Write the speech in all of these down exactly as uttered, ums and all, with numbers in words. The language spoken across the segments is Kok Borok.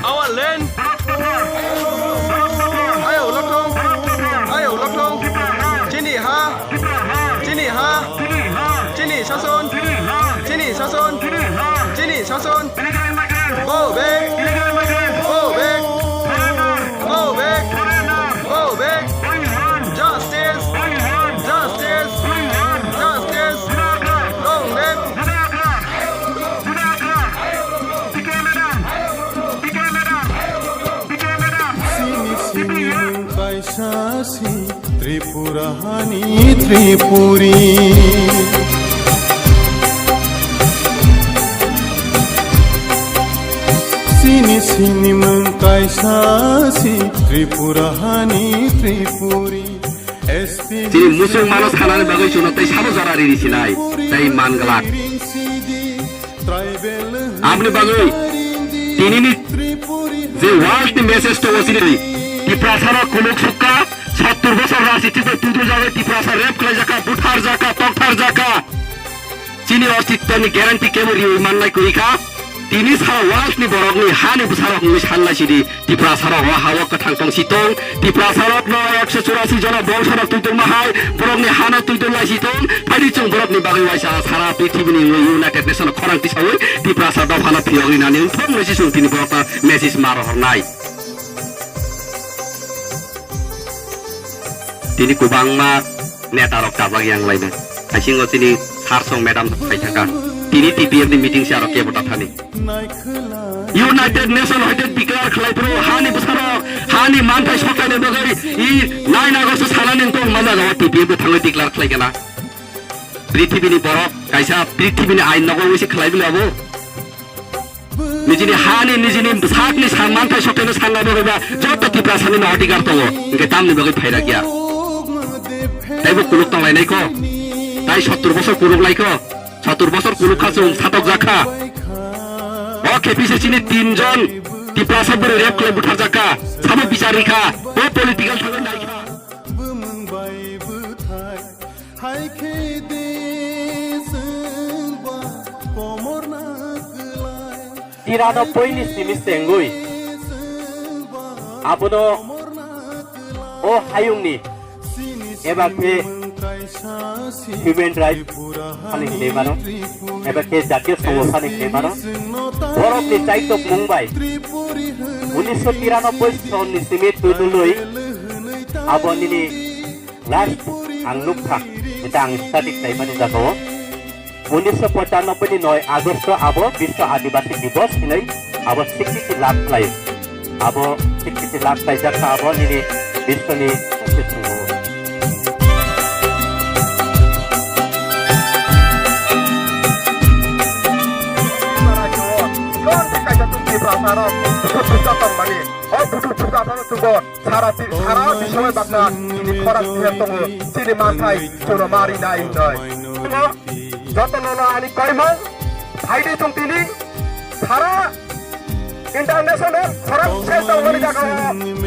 Our land. Ayo lokthong. Ayo lokthong. Chini ha. Chini ha. Chini sason. Chini sason. Chini sason. Go back. Go back. Go back. Go back. Justice. Justice. Justice. Long live. Sini sini mung kaisa si Tripura hani Tripuri. Sini sini mung kaisa si Tripura hani Tripuri. Chini musuk mano sanani bagwi chwngno tei sabo jora riri sinai tei man glak. Aboni bagwi tinini je world ni message tongo chini Tiprasa rok kuluk sukha, sottur bosor rajniti bai tudur jagwi Tiprasa rep khlai jakha, buthar jakha, tokthar jakha. Chini ostitto ni guarantee kebo riwi mannai kwrwi kha. Tini sa world ni borok ni ha ni bwsarok wngwi san lai sidi. Tiprasa rok o ha o kwthang tong si tong. Tiprasa rok no ekso churasi jona bongso rok twi tong ma hai. Borok ni ha no twi tong lai si tong. Phaidi chwng borok ni bagwi waisa sara prithibi ni wngwi United Nation khorang tisawi Tiprasa dopha no phiyogwi nani wngthok nai si chwng tini borok no message ma rohor nai. Tini kwbangma neta rok chajak yang lainai. Haisingo chini sir song madam song khai thangkha. Tini T P F ni meeting se aro kebo ta thani. United Nation hoite declare khlai phuru hani bwsarok hani manthai sokaini bagwi i nine August sanani tong ma jaga o T P F bo thangwi declare khlai kana. Prithibini borok kaisa prithibini ain nogo wisi khlai bili abo. Nijini hani, nijini sakni sang manthai sokteno sangna bagwi ba joto Tiprasani no odhikar tongo, hwnkhe tamni bagwi phairakya? Taibo kuluk tonglainai kho, tai sottur bosor kuluk lai kho, sottur bosor kuluk kha chwng satok jak kha. O khe pisa chini tinjon Tiprasa bwrwi rep khlai butharjak kha, sabo bichar rikha, o political thangwi naikha. Bumung bai bwthai, hai khe de chwng ba komor na kwlai. Tirano poini simi sengwi. Abono o hayungni eba khe human rights ani hinwi mano, eba khe jatiyo songho sani hinwi mano. Borokni chaitok mung bai unisho tiranoboi sonni simi twidulwi abo nini last ang nukha, eta ang study khlaimani jagao. Unisho pochanoboi ni noi Agosto abo Biswa Adibasi Dibos hinwi abo sikriti lab khlai. Abo sikriti lab khlaijak kha abo nini Biswani message wngo. Jon tei kaisa tong Tiprasa rok buthuk buthuk tongmani. O buthuk buthuk aphano chwngbo sara ti-, sara bisongo baksa chini khorang tiya tongo, chini manthai chwngno ma rinai hinwi. Jotono no ani koimung phaidi chwng tini sara international khorang sel tongmani jagao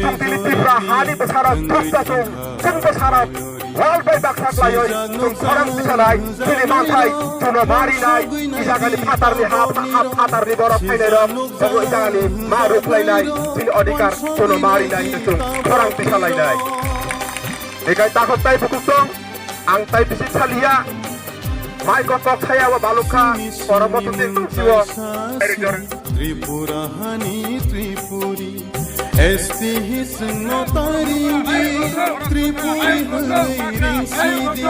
chwng tini Tripura hani bwsarok thuksa chwng, chwng bwsarok world bai baksa khlaiwi chwng khorang tisanai chini manthai chwngno ma rinai. I jagani phatarni ha, ha, phatarni borok phainairok chwngno i jagani ma rwkhlainai, chini odhikar chwngno ma rinai hinwi chwng khorang tisalainai. Hikai takhuk tai bukhuk tong, ang tai bisi saliya, mai kok kok saya o balukha, oro moto tin tong siwo. Tripura hani Tripuri, S T hi singno taringdi, Tripuri hwnwi ringsidi,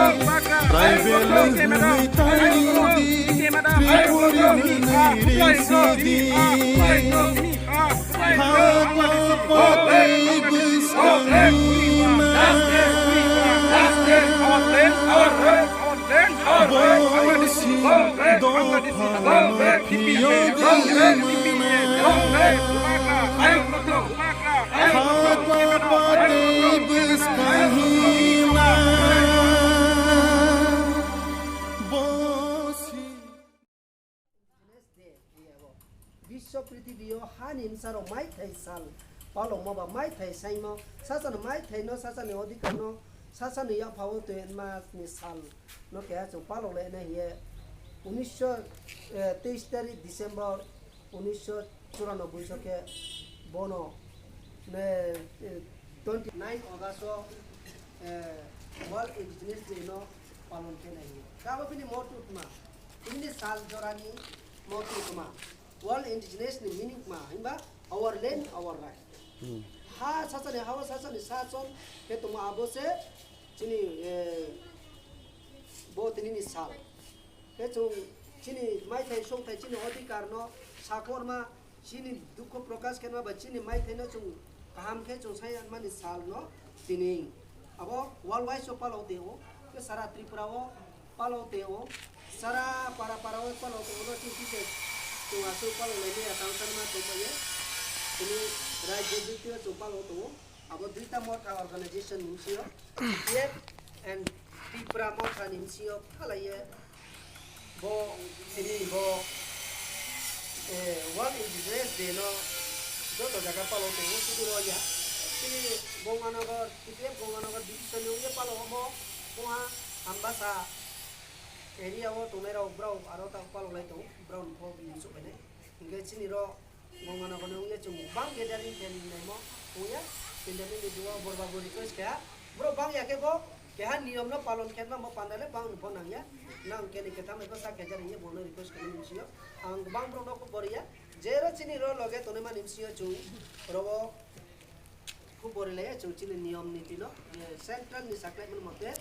tribal hwnwi taringdi, Tripuri hwnwi ringsidi. Hapa patwi bwskangni na. Bosi dophano phiyogwi mana. Hapa patwi bwskangni na. Bosi. Biswa prithibi o hani bwsarok maithai sal palokma ba maithai saimo, sachani maithai no, sachani odhikar no Sasani yaphao twenty March ni sal no keha chwng palok lai na hiye unisho, eh, teis tarik December unisho churanobboi so khe bono, eh, twenty nine August o, eh, World Indigenous Day no palon khe na hiye. Kabo bini motto tma, bini sal jorani motto tma. World Indigenous ni meaning ma himba our land, our right. Hmm. Ha sasani, hawa sasani sachon khe tongma abo se chini, eh, bo tini ni sal. Khe chwng chini maithai songthai chini odhikar no sakorma, chini dukho prokash khenma ba chini maithai no chwng kaham khe chwng sai mani sal no tini. Abo world wise o palok de o, khe sara Tripura o palok de o, sara para para o palok de o, no chwng kise chwng aswk palok lai maya tang tang ma tong maya. Tini rajyo bhikti o chwng palok tongo. Abo duita motha organization ni bisingo T P F and Tipra motha ni bisingo phalaiye. Bo tini bo, eh, World Indigenous Day no joto jaga palok tongo, sudu rw ya. Tini Gonganagar, T P F Gonganagar division ni wngwi palok omo, wngha Ambasa area o tongnai rok borok aro ta palok lai tongo, borok ni kok ni muchuk bai nai. Hingke chini rok Gonganagar ni wngya chwng bang gathering khe naimo wngya, tini ni video borok bo request kha, borok bang ya khe bo keha niyom no palon khe ma mo panda le bang bo nangya, nang khe ni ketham eko sa khe jari ye bo no request khe ni bisingo ang bang borok no kok boriya, jero chini rok loge tonwi mani bisingo chwng rok o Khub bori laiya chwng chini niyom niti no, eh, central ni saklai mani mote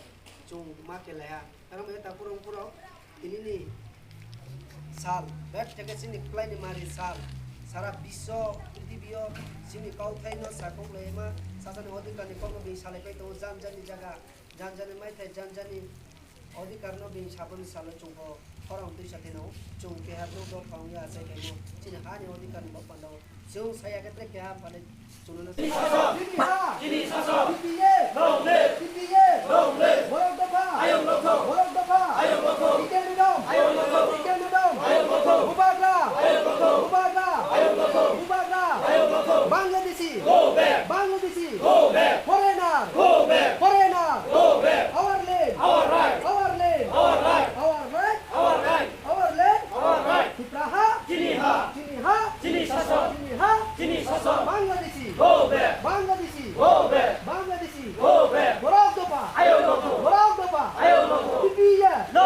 chwng ma khe laiya. Aro maya ta purung purung tini ni sal, bet theke chini kwplai ni mari sal. Sara biswo prithibi o chini kauthai no sakok laima, sasani odhikar ni kokno bini salai pai tongo, jan jan ni jaga, jan jan ni maithai, jan jan ni Odhikar no bini saboni salo chwng bo khorang twisa tino, chwng keha dok dok thang ya achai khaimo, chini hani odhikar ni bapang dao. Chwng saya khe tre keha phale chwngno. Chini sasok! Chini sasok! T P F! Long live! T P F! Long live! Borok dopha! Ayong dopha! Borok dopha! Ayong dopha! Tiken ridom! Ayong dopha! Tiken ridom! Ayong dopha! Bubagra! Ayong dopha! Bubagra! Ayong dopha! Bubagra! Ayong dopha! Bangladeshi! Go back! Bangladeshi! Go back! Foreigner! Go back! Foreigner! Go back! Our land! Our right! Our land! Our right! Our right! Our right! Our land! Our right! Tipra ha! Chini ha! Chini ha! Chini sasok! Chini ha! Chini sasok! Bangladeshi! Go back! Bangladeshi! Go back! Bangladeshi! Go back! Borok dopha! Ayok dopha! Borok dopha! Ayok dopha! T P F! No!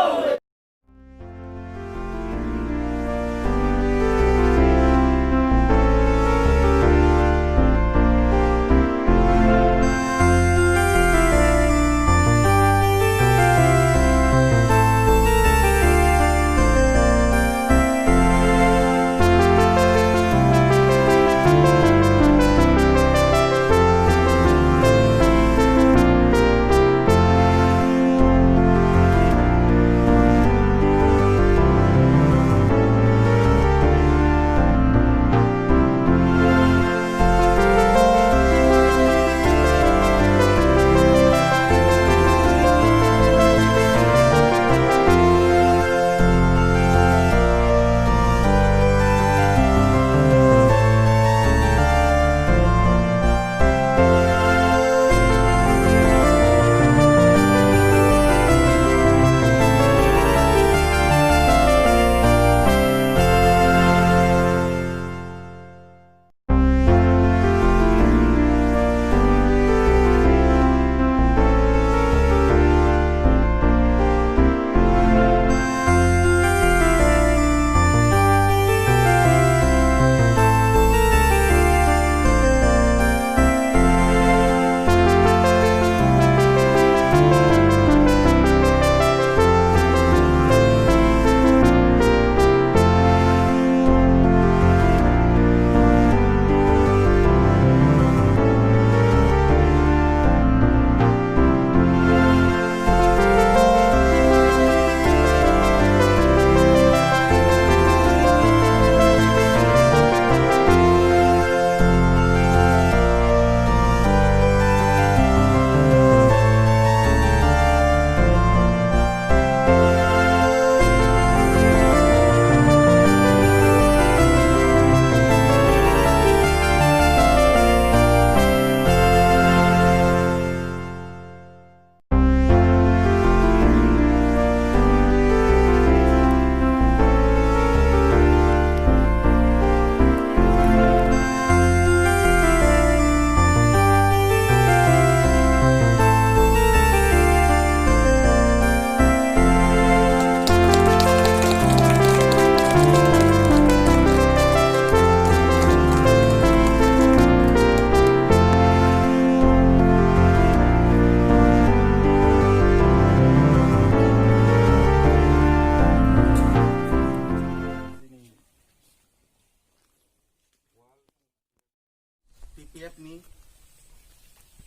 T P F ni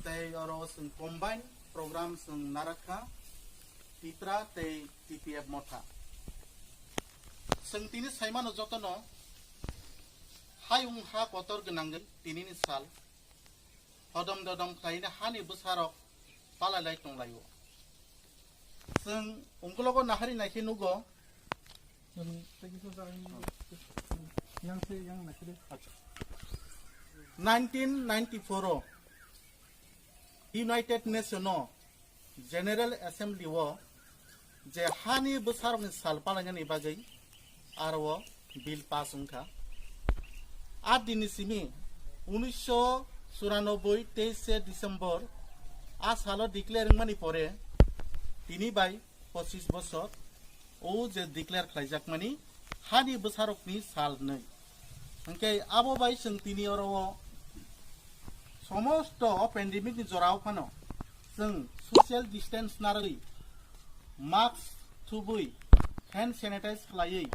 tei oro chwng combine program chwng narakha Tipra tei T P F Motha. Chwng tini saimano jotono hayung ha kotor gwnangwi tinini sal hodom dodom khlaina hani bwsarok palailai tonglaio. Chwng ungkologo nahari naikhe nugo. Yang se yang naikhe de. Nineteen ninety-four o United Nation o General Assembly o je hani bwsarokni sal palainani bagwi aro o bill pass wngkha. A dini simi unisho churanobboi teis se December a salo declare wngmani pore tini bai pochis bosor o je declare khlaijakmani hani bwsarokni sal hwnwi. Hwnkhe abo bai chwng tini oro o somosto o pandemic ni jorao phano chwng social distance narwi, mask thubwi, hand sanitize khlaiwi,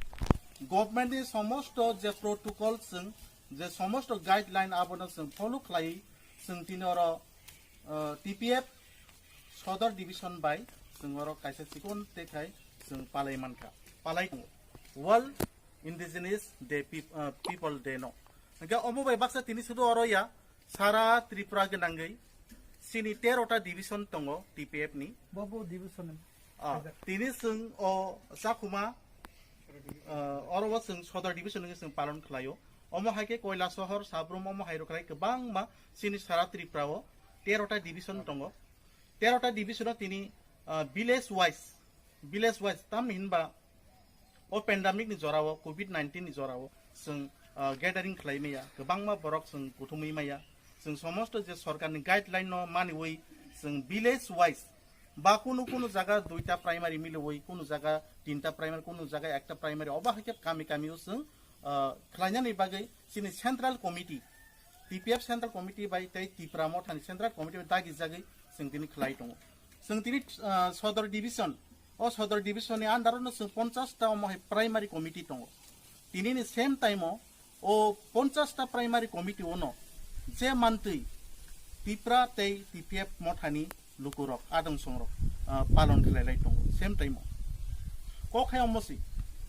government ni somosto je protocol chwng je somosto guideline abono chwng follow khlaiwi chwng tini oro, uh, T P F Sodor Division bai chwng oro kaisa chikon tekhai chwng palai mankha. Palai tongo. World Indigenous Day Peop-, uh, People Day no. Hwnkhe omo bai baksa tini sudu oro ya, sara Tripura gwnangwi chini tero ta division tongo T P F ni. Bobo division ni. Ah, tini chwng o Chakhuma, ah, oro o chwng Sodor Division hwnwi chwng palon khlaio. Omo hai khe Koilasohor, Sabrum, omo hai rok khlai kwbangma chini sara Tripura o tero ta division tongo. Tero ta division o tini, ah, village wise, village wise tamni hinba o pandemic ni jorao, covid nineteen ni jorao chwng, ah, gathering khlai maya, kwbangma borok chwng kuthumwi maya. Chwng somosto je sorkarni guideline no maniwi chwng village wise ba kunu kunu jaga duita primary miliwi, kunu jaga tinta primary, kunu jaga ekta primary, obo hai khe kami kami o chwng, ah, khlainani bagwi chini central committee, T P F central committee bai tei Tipra Mothani central committee bai dagi jagwi chwng tini khlai tongo. Chwng tini, ah, Sodor Division, o Sodor Division ni under o no chwng ponchash ta omo hai primary committee tongo. Tini ni same time o o ponchash ta primary committee o no je mantwi Tipra tei T P F Mothani lukurok, adong songrok, ah, palon khlai lai tongo. Same time o kok hai omo si,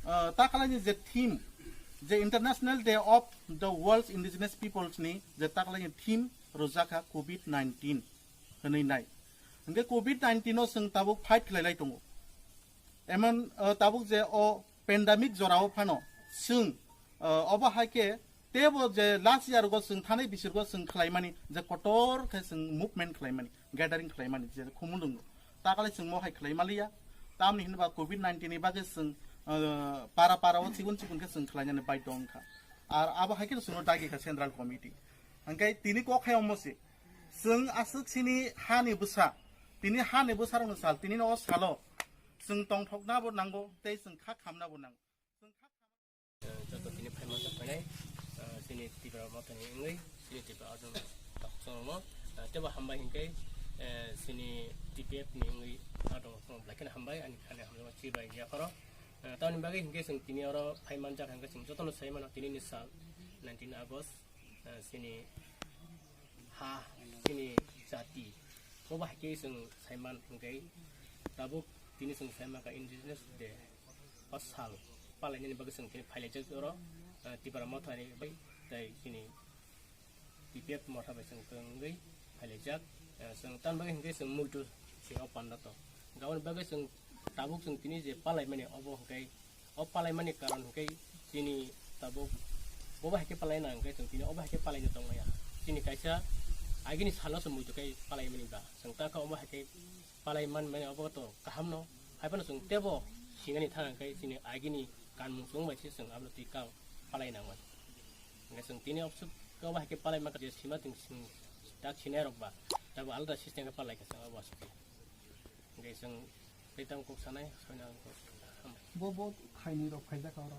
ah, takalaini je theme, je International Day of the World's Indigenous Peoples ni je takalaini theme rwjakha covid nineteen hwnwi nai. Hwnkhe covid nineteen o chwng tabuk fight khlai lai tongo. Emon, ah, tabuk je o pandemic jorao phano chwng, ah, obo hai khe tebo je last year go chwng thanai bisirgo chwng khlaimani je kotor khe chwng movement khlaimani, gathering khlaimani je khumulwngo. Takale chwng mo hai khlai maliya. Tamni hinba covid nineteen ni bagwi chwng, ah, para para o chikon chikon khe chwng khlainani baidhyo wngkha. Ar abo hai khe chwngno dagi kha central committee. Hwnkhe tini kok hai omo se. Chwng aswk chini hani bwsa, tini hani bwsarokno sal, tini o salo chwng tongthoknabo nango tei chwng kha khamnabo nango. Chwng kha Eh, joto tini phaima chaphainai, eh, chini Tipra Mothani wngwi, chini Tipra Arjun Tapsongno, eh, tebo hambai hinkhe, eh, chini T P F ni wngwi adong belai kheno hambai, ani khani hamjakma chibai yapharo. Eh, tamoni bagwi hinkhe chwng tini oro phai manjak hinkhe chwng jotono sai mano, tini ni sal nineteen August, eh, chini ha, chini jati, bo bahai khe chwng saiman hwnkhe tabuk tini chwng saimankha Indigenous Day. O sal palainani bagwi chwng tini phailaijak oro, eh, Tipra Mothani bai tei chini T P F Motha bai chwng kwrwngwi phailaijak. Eh, chwng tamni bagwi hwnkhe chwng muitu se o panda to. Aboni bagwi chwng tabuk chwng tini je palaimani obo hwnkhe o palaimani karon hwnkhe chini tabuk bo bai hai khe palaina hwnkhe chwng tini obo hai khe palaina tongmaya. Chini kaisa agini salo se muitu khe palaimani ba. Chwng ta khe obo hai khe palai man mani obo to kaham no. Hai phano chwng tebo sinani thang hwnkhe chini agini kanmung chwng bai se chwng abono twi kang palai nang mani. Hwnkhe chwng tini obsuk khe obo hai khe palai mankha je sima chwng chwng tak sinai rok ba. Tabuk alada system khe palai kha chwng obo aswk khe. Hwnkhe chwng tei tamo kok sanai, soina ang kok hambai. Bo, bo khaini rok phaijak oro.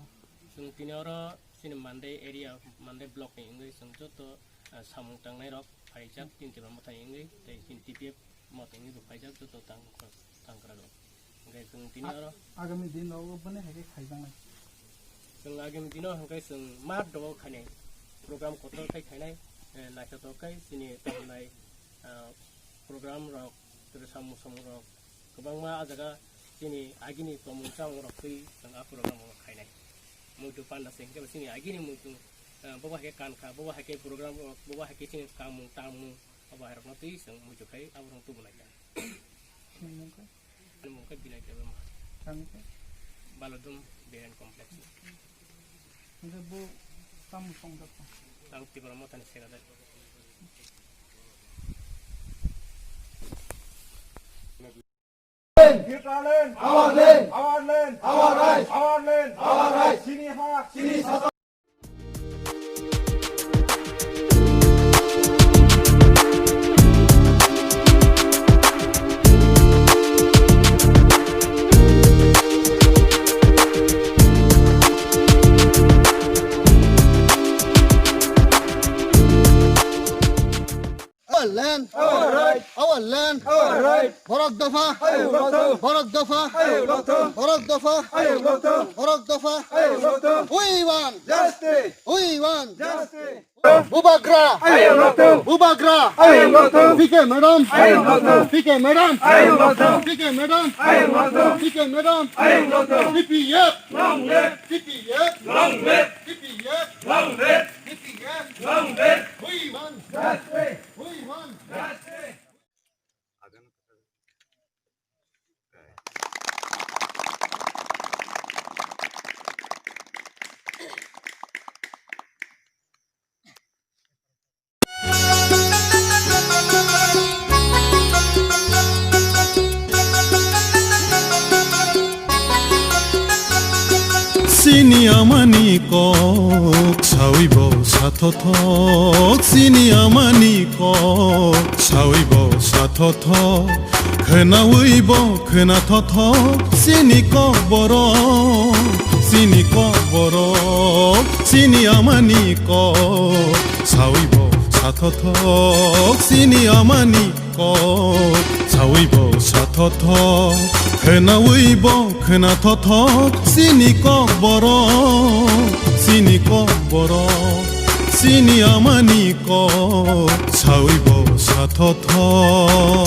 Chwng tini oro chini Mandai area, Mandai block ni wngwi chwng joto, ah, samung tangnai rok phaijak, chini Tipra Mothani wngwi, tei chini T P F Mothani wngwi bo phaijak, joto tang, tangkwrak rok. Hwnkhe chwng tini oro agami din rok boni hai khe khaijaknai. Chwng agami dino hwnkhe chwng mat dogo khainai, program kotor khai khainai, Eh, naithotok khe chini tongnai, ah, program rok, tei samung samung rok kwbangma ah jaga chini agini tongmung chamung rok twi chwng ah program rok khainai. Muitu panda se hwnkhe chini agini muitu, ah, bobo hai khe kankha, bobo hai khe program rok, bobo hai khe chini kamung tangmung, abo hai rokno twi chwng muitu khai abo rok tubunai kha. Ani mung khe Binay Debbarma. Tamo khe? Balodum Biren Complex. Hingke bo tamo songjago? Ang Tipra Mothani secretary. Our land, our land, our land, our rights, our land, our rights. Chini ha, chini sasa. Our land. Our right. Our land. Our right. Borok dopha. Ayo loto. Borok dopha. Ayo loto. Borok dopha. Ayo loto. Borok dopha. Ayo loto. We want. Justice. We want. Justice. Bubagra. Ayo loto. Bubagra. Ayo loto. P K madam. Ayo loto. P K madam. Ayo loto. P K madam. Ayo loto. P K madam. Ayo loto. T P F. Long live. T P F. Long live. T P F. Long live. T P F. Long live. We want justice. We want justice. Chini amani kok sawi bo sathothok, chini amani kok sawi bo sathothok, khwnawi bo khwnathotho, chini kok borok, chini kok borok, chini amani kok sawi bo sathothok, chini amani kok sawi bo sathothok, khwnawi bo khwnathotho, chini kok borok, chini kok borok, chini amani kok sawi bo sathothok.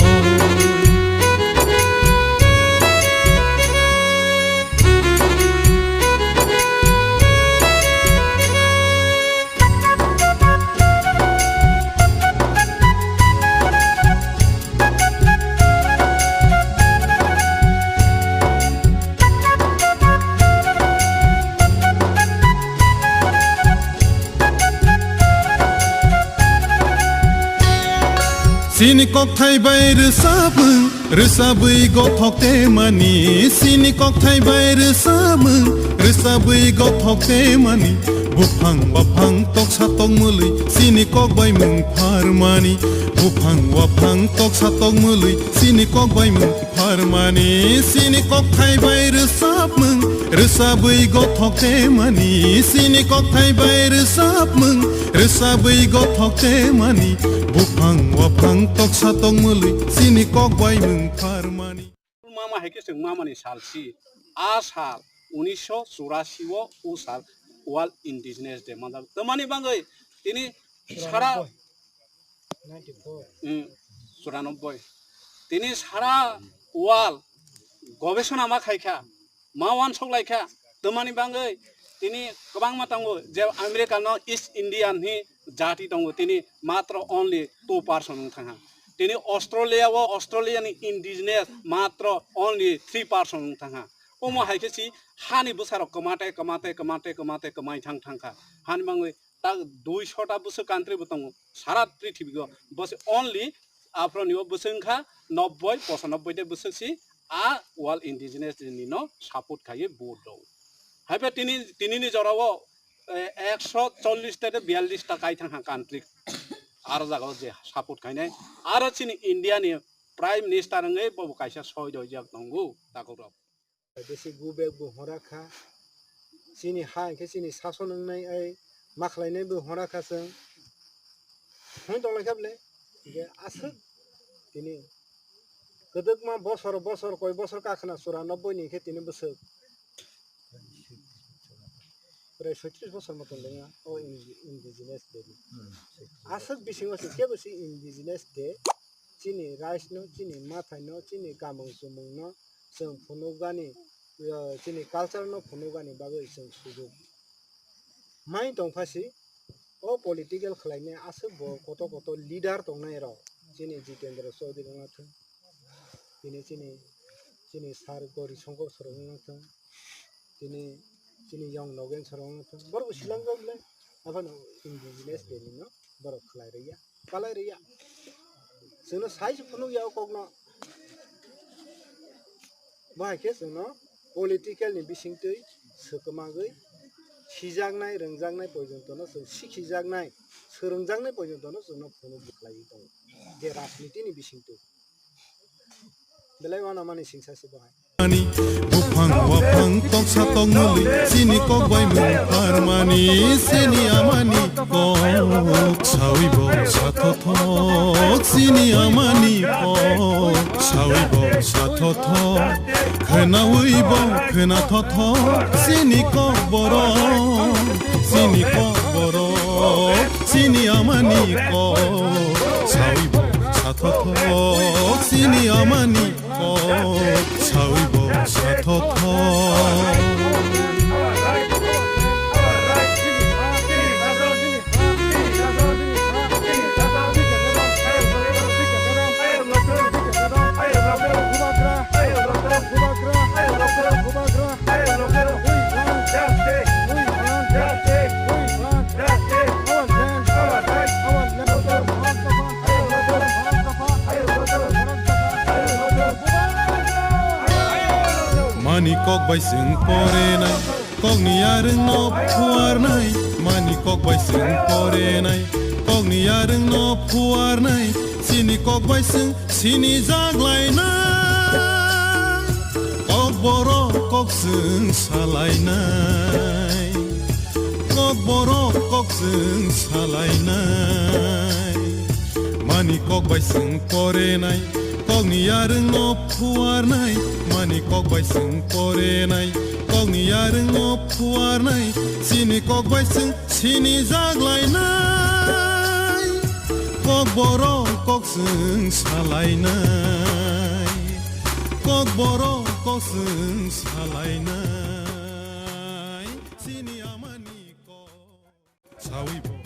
Chini kokthai bai rwchapmung, rwchapwi gothok temani. Chini kokthai bai rwchapmung, rwchapwi gothok temani. Buphang waphang toksa tokmwlwi, chini kok bai mung pharmani. Buphang waphang toksa tokmwlwi, chini kok bai mung pharmani. Chini kokthai bai rwchapmung, rwchapwi gothok temani. Chini kokthai bai rwchapmung, rwchapwi gothok temani. Buphang waphang toksa tokmwlwi, chini kok bai mung pharmani. Mama hai khe chwng mamani salsi, a sal unisho churasi o, o sal World Indigenous Day manjak. Tamani bangwi tini sara, mm, churanobboi. Tini sara world gobesona ma khaikha, ma wansok laikha. Tamani bangwi tini kwbangma tongo je America no East Indian hi jati tongo, tini matro only two percent wng thangha. Tini Australia o, Australia ni indigenous matro only three percent wng thangha. Omo hai khe si hani bwsarok kwmate, kwmate, kwmate, kwmate kwmai thang thangkha. Hani bangwi tak duisho ta bwswk country bo tongo sara prithibi o. Bo se only aphro ni o bwswk wngkha nobboi, pochanobboi de bwswk si a World Indigenous Day ni no support khaiwi vote rw. Hai phe tini, tini ni jora o, eh, ekso chollish ta de biyallish ta kai thangkha country. Aro jaga o je support khainai. Aro chini India ni Prime Minister wngwi bo bo kaisa soi doi jak tongo takhuk rok. Bisi go back bo hora kha. Chini ha hwnkhe chini sason wngnai ai ma khlainai bo hora kha chwng. Hwn tong lai kha bole. Hwnkhe aswk tini kwdwkma bosor bosor koi bosor kakhwna chura nobboi ni khe tini bwswk. prai soitrish bosor motom tongo o indi-, indigenous day ni. Hmm. Aswk bisingo se kebo se indigenous day chini rights no, chini mathai no, chini kamung chumung no chwng phunukgani, uh, chini culture no phunukgani bagwi chwng sujuk mai tongphasi. O political khlainai aswk bo koto koto leader tongnai rok, chini Jitendra Chaudhary wngna thung, tini chini, chini sir Gauri Shankar sir wngna thung, tini chini Yong Nogen sir wngna thung, borok bo silangjak le, aphano indigenous day ni no borok khlai rwya, palai rwya. Chwngno sai se phunukya o kokno. Bahai khe chwngno political ni bisingtwi swkmagwi sijaknai, rwngjaknai poijontono chwng sikhijaknai, swrwngjaknai poijontono chwngno phunuk bwkhlaiwi tongo je rajniti ni bisingtwi. Belai uanamani singsa se bahai. Ani buphang waphang toksa tokmuli chini kok bai mung pharmani chini amani kok sawi bo sathothok chini amani kok sawi bo sathothok khwnawi bo khwnathok thok chini kok borok chini kok borok chini amani kok sawi bo sathothok chini amani kok sawi bo sathothok. Mani kok bai chwng porenai, kokni yarwngno phuarnai. Mani kok bai chwng porenai, kokni yarwngno phuarnai. Chini kok bai chwng sinijak lainai, kok borok kok chwng salainai. Kok borok kok chwng salainai. Mani kok bai chwng porenai, kokni yarwngno phuarnai. Mani kok bai chwng porenai, kokni yarwngno phuarnai. Chini kok bai chwng sinijak lainai. Kok borok kok chwng salainai. Kok borok kok chwng salainai. Chini amani kok. Sawi bo